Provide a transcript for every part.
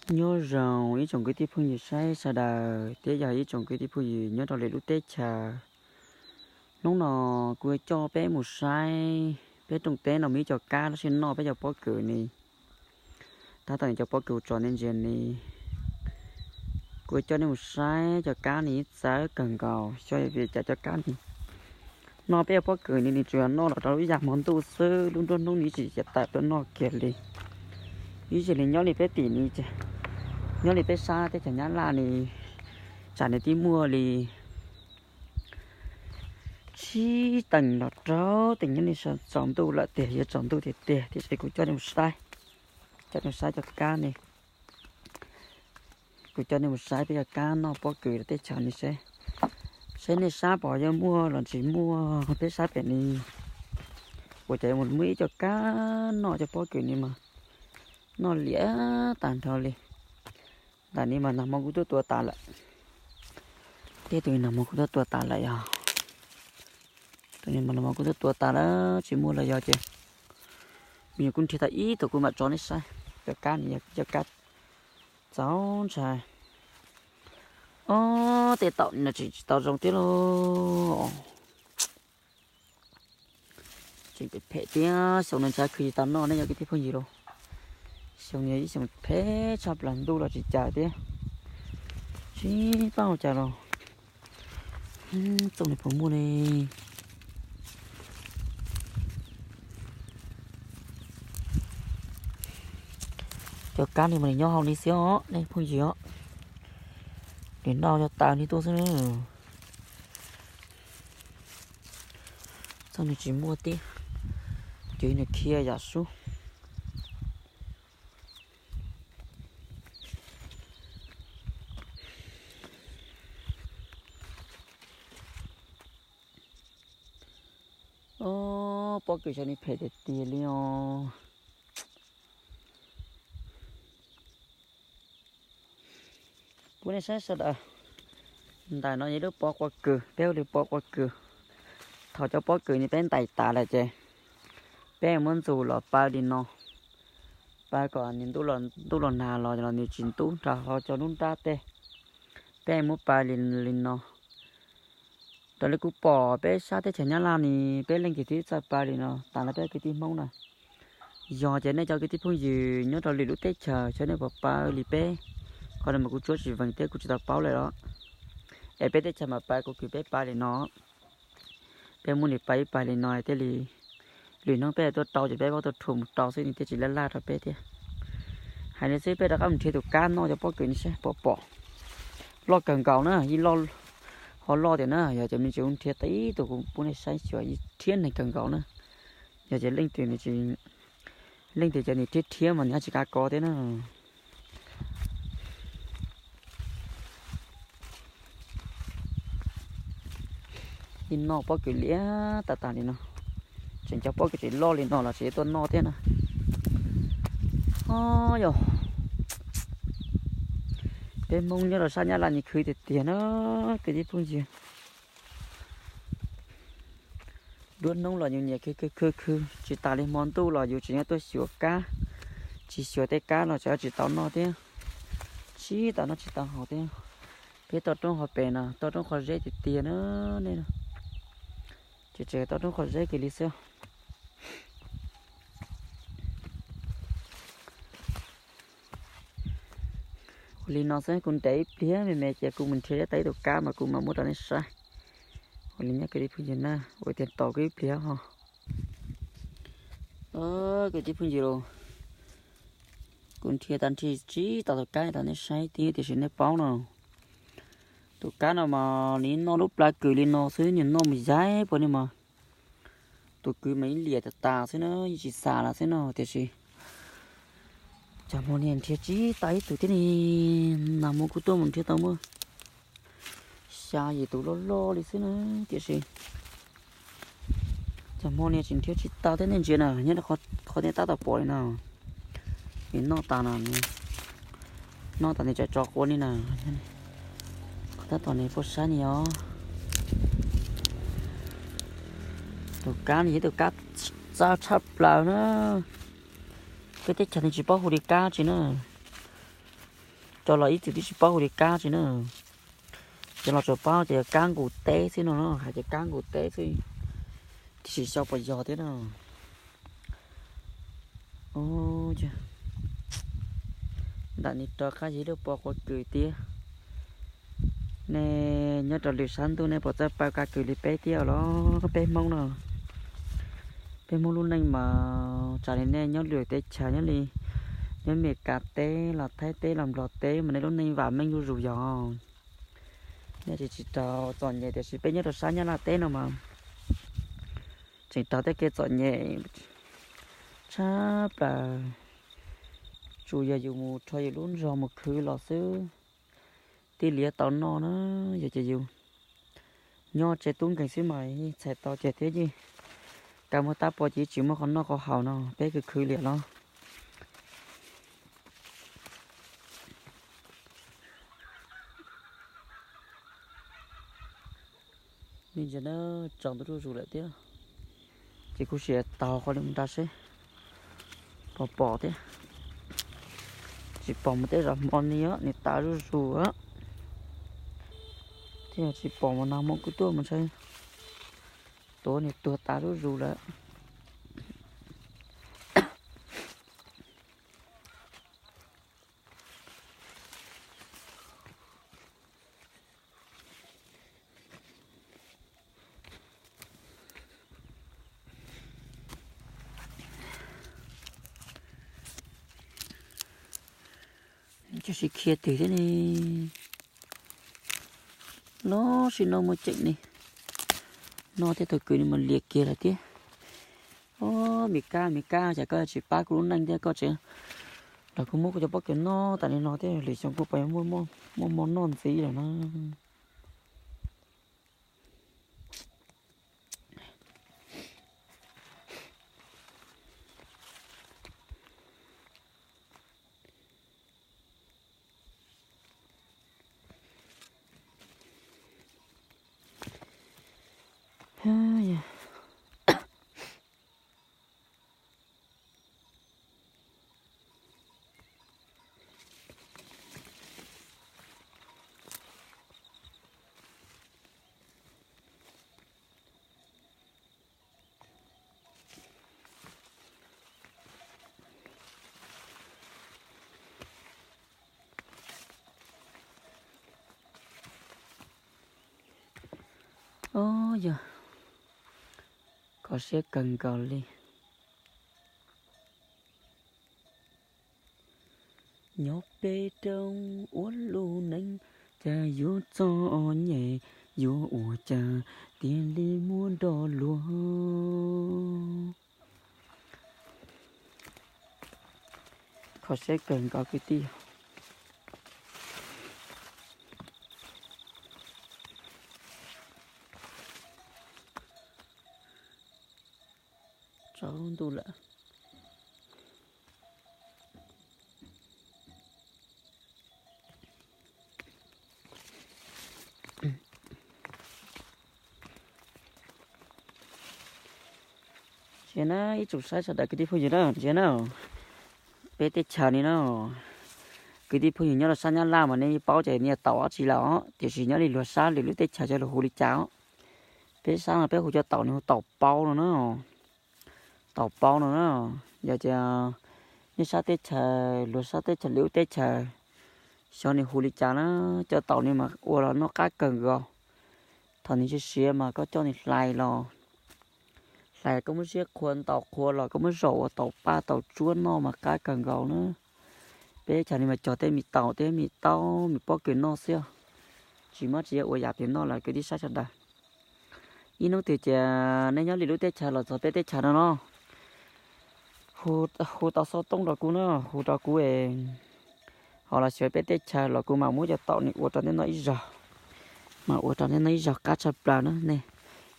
Nyob zoo ib tsoom kwv tij phooj ywg saib sawv daws thiab yog ib tsoom kwv tij phooj ywg nyob rau lwm lub teb chaws. Hnub no kuv yuav coj peb mus saib peb rooj teb no muaj ib co kab lub sij noj peb cov pob kws ni. Tab tom cov pob kws tso nej ntsia ni. Kuv yuav coj nej mus saib cov kab ni txawv kawg nkaus xyov vim cas cov kab ni noj peb cov pob kws ni nws tsuas yog noj los rau lub yam hmo ntuj xwb, lub nruab hnub ni tsis tawm tuaj noj kiag li. Ib yam li nyob li peb tim ni, nyob li peb sab teb chaws Nyab Laj ni, tsam nws twb muaj li tsib teev los rau teev nyob li tsaus ntuj lawm tiag, yuav tsaus ntuj tiag tiag tiam sis kuv coj nej mus saib, coj nej mus saib cov kab ni. Kuv coj nej mus saib peb cov kab noj pob kws teb chaws ni seb, seb nej sab pom yuav muaj los tsis muaj peb sab pem ni. Ua cas yuav mus muaj ib co kab noj cov pob kws ni mas noj liam tag nrho li. Ntawm ni mas nag hmo kuv twb tua tas lawm. Tej tus nag hmo kuv twb tua tas lawm yog, tus nag hmo kuv twb tua tas lawm tsis muaj los yog ces me nyuam kuv nrhiav tau ib tug kuv mam tso nej saib. Cov kab ni yog cov kab txaus ntshai. Ob tej taum no tseem tsis tau zoo thiab lauj. Tseem phem thiab, xyoo no ntshai khwv tsis tau noj ne yog kwv tij phooj ywg lauj. Xyoo no yog ib xyoo phem tshaj plaws, ntuj los tsis cas thiab. Tsis paub ua cas los txoj no puas muaj ne. Cov kab ni mas nws nyob hauv ni xwb os nej phooj ywg os. Nws noj cov taw ni tuaj xwb na. Txoj nws tsis muaj thiab, ces nws khiav yam sub. Ob, pob kws xyov ni phem tiag tiag li os. Kuv nej saib sawv daws, ntawm no yog lub pob qua kws, peb hu li pob qua kws. Thaum cov pob kws ni peb ntais tas lawm ces peb muab ntxuav los paw li no, paw kom nws ntuj los nag los los nws tsis ntub nrag hlo cov lub nrab tej. Peb muab paw li, li no. Raws li kuv pom peb sab teb chaws Nyab Laj ni peb leej twg twb txawj paw li no tas lawm peb kwv tij Hmoob na. Yog ces nej cov kwv tij phooj ywg nyob rau lwm lub teb chaws xyov nej puas paw li peb. Qhov no mas kuv tsuab tsis vees thiab kuv tsis tau paub lawm os. Es peb teb chaws mas paw kuv kws peb paw li no. Peb muab nws paw ib paw li no thiaj li lwm hnub peb tuaj rau ces peb muab tuaj rhu mus rau xwb nws thiaj tsis laj laj rau peb thiab. Hais li xwb peb rov qab mus nrhiav tus kab noj cov pob kws ni seb puas pom. Loj kawg nkaus na, ib loj ho loj tiag na, yog ces me ntsis kuv nrhiav tau ib tug kuv pub nej saib xyuas, ib rhiab neeg kawg nkaus na. Yog ces leej twg nws tsis, leej twg ces nws rhiab rhiab mas nws tsis kav kov thiab na. Ib noj pob kws liab tas tas li no, tseem cov pob kws tseem loj li no los tseem tuaj noj thiab na. Yog peb Hmoob nyob rau sab Nyab Laj ni khwv tiag tiag na kwv tij phooj ywg. Nruab hnub los yus nyiam khwv khwv khwv khwv, tsis tas li hmo ntuj los yus tseem yuav tuaj xyuas kab, tsis xyuas tej kab los tseem tsis tau noj thiab, tsis tau noj tsis tau haus thiab. Peb toj roob hauv pes no toj roob qhov zeb tiag tiag na, nej, ces tseem toj roob qhov zeb kiag li xwb. Ua li no xwb kuv nres ib pliag me me ces kuv mus nrhiav tau ib tug kab mas kuv mam muab rau nej saib. Ua li nyob kwv tij phooj ywg na, ua tiag tos kuv ib pliag ho. Kwv tij phooj ywg, kuv nrhiav tau nrhiav tsis tau tus kab rau nej saib thiab tiam sis nej paub no, tus kab no mas nws noj lub plawv kws li no xwb, nws noj mus yaig puas ni mas tus kws mas ib liam tas tas xwb na, yeej tsis xam lawm xwb no tiam sis cov hmo niag nrhiav tsis tau ib tug thiab ni. Nag hmo kuv tuaj mus nrhiav tau muaj xya yim tus loj loj li xwb na, tiam sis cov hmo niag tsis nrhiav tsis tau thiab. Nej ntsia na, nyob qhov nej tab tom pom li no, nws noj tas no, noj tas nws tseem tso quav li na. Qhov tab tom nws puas saib ni os. Tus kab no yog tus kab txawj tshaj plaws na. Peb teb chaws no tsis paub hu li kab tsi na. Cov los ib txwm twb tsis paub hu li kab tsi na. Cov los tsuas paub ces yog kab nqus teb xwb no, hais tias kab nqus teb xwb, tsis xyaw pos yog thiab na. Ntawm no rov qab yog ib lub pob quav kws thiab. Nej nyob rau lwm sab ntuj nej puas txawj paub kab kws li peb thiab los? Peb Hmoob no, peb Hmoob lub neej mas tsam li nej nyob lwm teb chaws nyob li, nyob Meskas teb los Thaib teb los Nplog teb mas nej lub neej vam meej zuj zus yog. Nej tsis tsis raug txom nyem tiam sis peb nyob rau sab Nyab Laj teb no mas tseem raug tej kev txom nyem tshaj plaws. Tsuas yog yus mus rho yus lub zog mus khwv los xwb thiaj li tau noj na. Yog ces yus nyob tsev tub nkeeg xwb mas yeej txhais tau ces thiab yeej kav muaj tab pov ces tsis muaj qhov noj qhov haus no peb khwv khwv li los. Li ntawd na, tsaus ntuj zuj zus lawm thiab, ces kuj sim taug qhov li mus nrad seb puas pom thiab. Tsis pom mus tej zos hmo ni, nws tas zuj zus thiab, tsis pom mus nag hmo kuj tuaj mus ntshai tuav nws tuag tas zuj zus lawm. Cov sib khiav twg thiab ne, no sib no muaj ceem ne, no thiab thaum kwv no mas liam kiag lawm thiab. Os, Mes Kab, Mes Kab, cas koj tsis pab kuv lub neej thiab koj tseem los kuv muab kuv cov pob kws noj tas li no thiab, lwm xyoo kuj puas muaj hmo noj ntxiv lawm na. Os, yog kho siab kawg nkaus li. Nyob peb rooj ua lub neej, cas yuav txom nyem, yuav ua cas tiag li muaj nrog luag. Kho siab kawg nkaus kwv tij. Tsaus ntuj lawm. Ntsia na ib tsoom saib sawv daws kwv tij phooj ywg na, ntsia na, peb teb chaws ni na, kwv tij phooj ywg nyob rau sab Nyab Laj mas nej paub ces nej taum dab tsi lawm os, tiam sis nyob li luag sab lwm lub teb chaws cov lus hu li cas os. Peb sab no peb hu cov taum no hu taum paub no na. Taum paub no na, yog tias nej sab teb chaws, luag sab teb chaws, lwm lub teb chaws, xyov nws hu li cas na, cov taum no mas ua los noj qab kawg nkaus. Thaum nws siav siav mas koj coj nws hlais los, hlais koj muab siab qhua ntaus qhua los koj muab zaum ua taum paj taum tsuab noj mas qab kawg nkaus na. Peb chaw no mas cog tej me taum tej me taub me pob kws noj xwb, tsis muaj tsis yog ua yam twg noj lawm kwv tij sab sawv daws. Ib hnub twg ces nej nyob li lub teb chaws los txog peb teb chaws no no, hu tau xov tooj rau kuv na, hu rau kuv es ho los xyuas peb teb chaws los kuv mam muab cov taum no ua rau nej noj ib zaug, mam ua rau nej noj ib zaug qab tshaj plaws na. Nej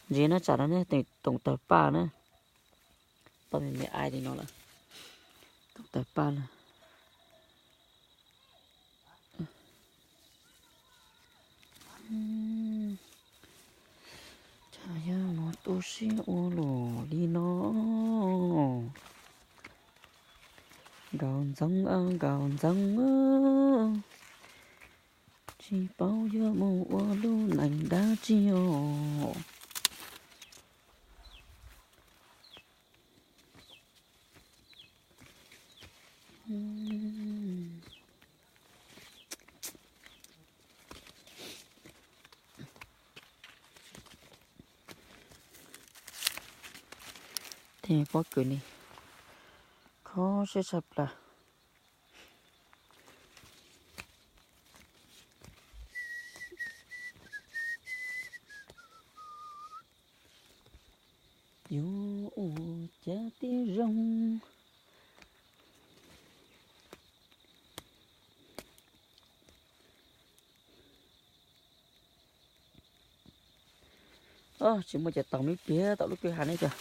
ntsia na, tsam no nej teem toom tawg paj na, tau me me ai li no lawm, toom tawg paj lawm. Cas yog mus tu siab ua luaj li no? Nkauj Ntxoov, Nkauj Ntxoov, Tsis paub yuav mus ua lub neej dab tsi os. Tej pob kws ni kho siab tshaj plaws. Yuav ua cas thiaj zoo. Tsis muaj ces tau me pliag tau lub kwj ha ne cov.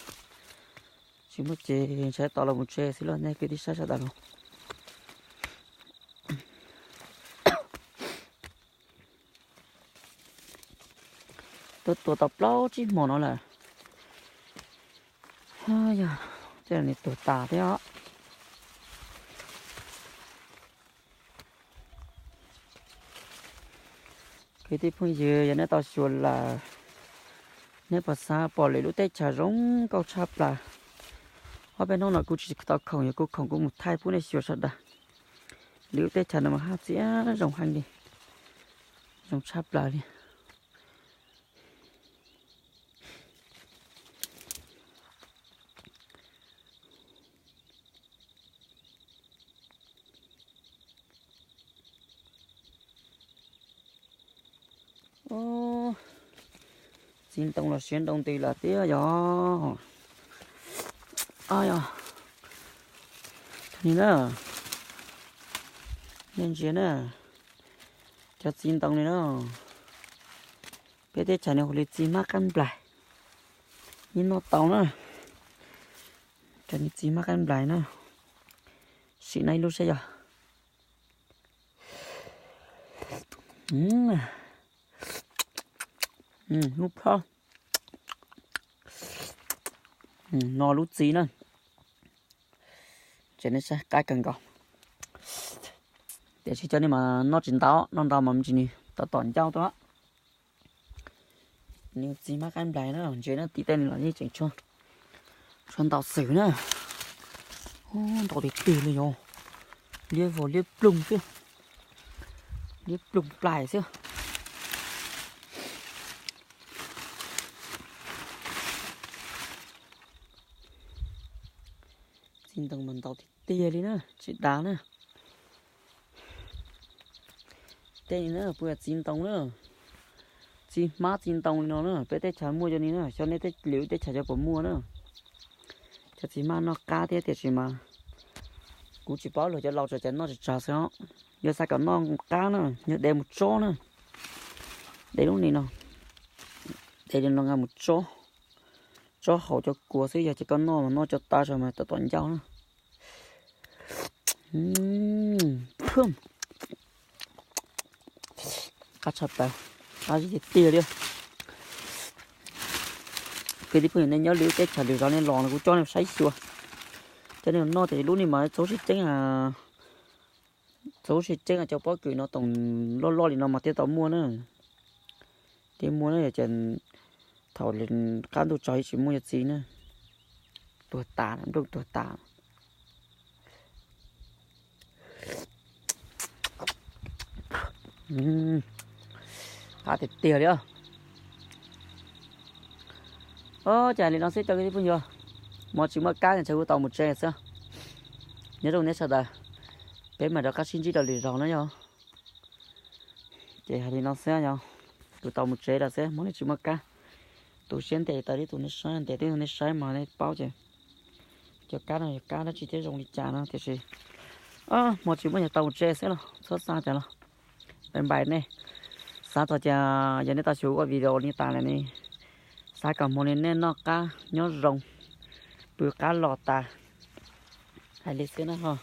Tsis muaj ces ntshai tau los mus tsev xwb los nej kwv tij saib sawv daws los. Twb tuag tau plaub tsib hmo no lawm. Yog tej ni tuag tas thiab os. Kwv tij phooj ywg, yog nej tau xyuas lawm, nej puas xav pom lwm lub teb chaws zoo nkauj tshaj plaws? Ob peb hnub no kuv tsis tau khoom, yog kuv khoom kuv mus thaij pub nej xyuas sawv daws. Lwm lub teb chaws no mas haj txiv zoo heev li, zoo tshaj plaws li. Txiv ntoo los siav nroo ntws lawm thiab yog. Ni na, nej ntsia na, cov txiv ntoo ni na, peb teb chaws no hu li txiv hmab qaib nplaig, yeej noj tau na. Cov ni txiv hmab qaib nplaig na, sim no ib lub saib yog. Lub phab no lub txiv na, tseem nej saib qab kawg nkaus. Tiam sis cov ni mas noj tsis ntau, noj ntau mas me ntsis ni tom tom ncauj tuaj. Ni txiv hmab qaib nplaig na, ntsia na tim tej ni los yeej tseem tshuav ntau xwb na. Ntau tiag tiag li yog, liab vog liab ploog xwb, liab ploog plaig xwb. Txiv ntoo mas ntau tiag tiag li na, tsis dag na. Tej ni na puas yog txiv ntoo na, txiv hmab txiv ntoo li no na, peb teb chaws muaj cov ni na, xyov nej lwm lub teb chaws cov puas muaj na. Cov txiv hmab noj qab thiab tiam sis mas kuv tsis paub luag cov laus tseem noj tsis tsawg xwb os. Yog xav kom noj qab na, yog de mus tsob na, de lub ni no, de li no nqa mus tsob, tsob haus cov kua xwb, yog ces koj noj mas noj cov taw mas tom tom ncauj na. Qab tshaj plaws, qab tiag tiag li. Kwv tij phooj ywg nej nyob lwm teb chaws lwm zos nej los no kuv coj nej saib xyuas. Coj nej noj tias lub ni mas txaus sib ceeb, txaus sib ceeb cov pob kws no toom loj loj li no mas thiaj tau muaj na. Thiaj muaj na, ces thaum qab ntuj tsaus yeej tsis muaj yuav txiv na. Tuag tas, nplooj tuag tas. Qab tiag tiag li os. Ces li no xwb cov kwv tij phooj ywg, hmo tsis muaj kab ntshe kuv tau mus tsev xwb. Nyob zoo nej sawv daws, peb mam rov qab sib ntsib rau lwm zaus na yog. Ces hais li no xwb yog, kuv tau mus tsev lawm xwb, hmo no tsis muaj kab. Tu siab ntev tas li tus nej saib, ntev li tus nej saib mas nej paub ces cov kab no yog kab dab tsi thiab zoo li cas no tiam sis hmo tsis muaj yog tau mus tsev xwb los txhob xav cas los. Bye bye nej. Xav txog cas yog nej tau xyuas ua video li tas lawm ne, xav kom hmo li nej noj qab nyob zoo, pw qab los tas. Hais li xwb na ho.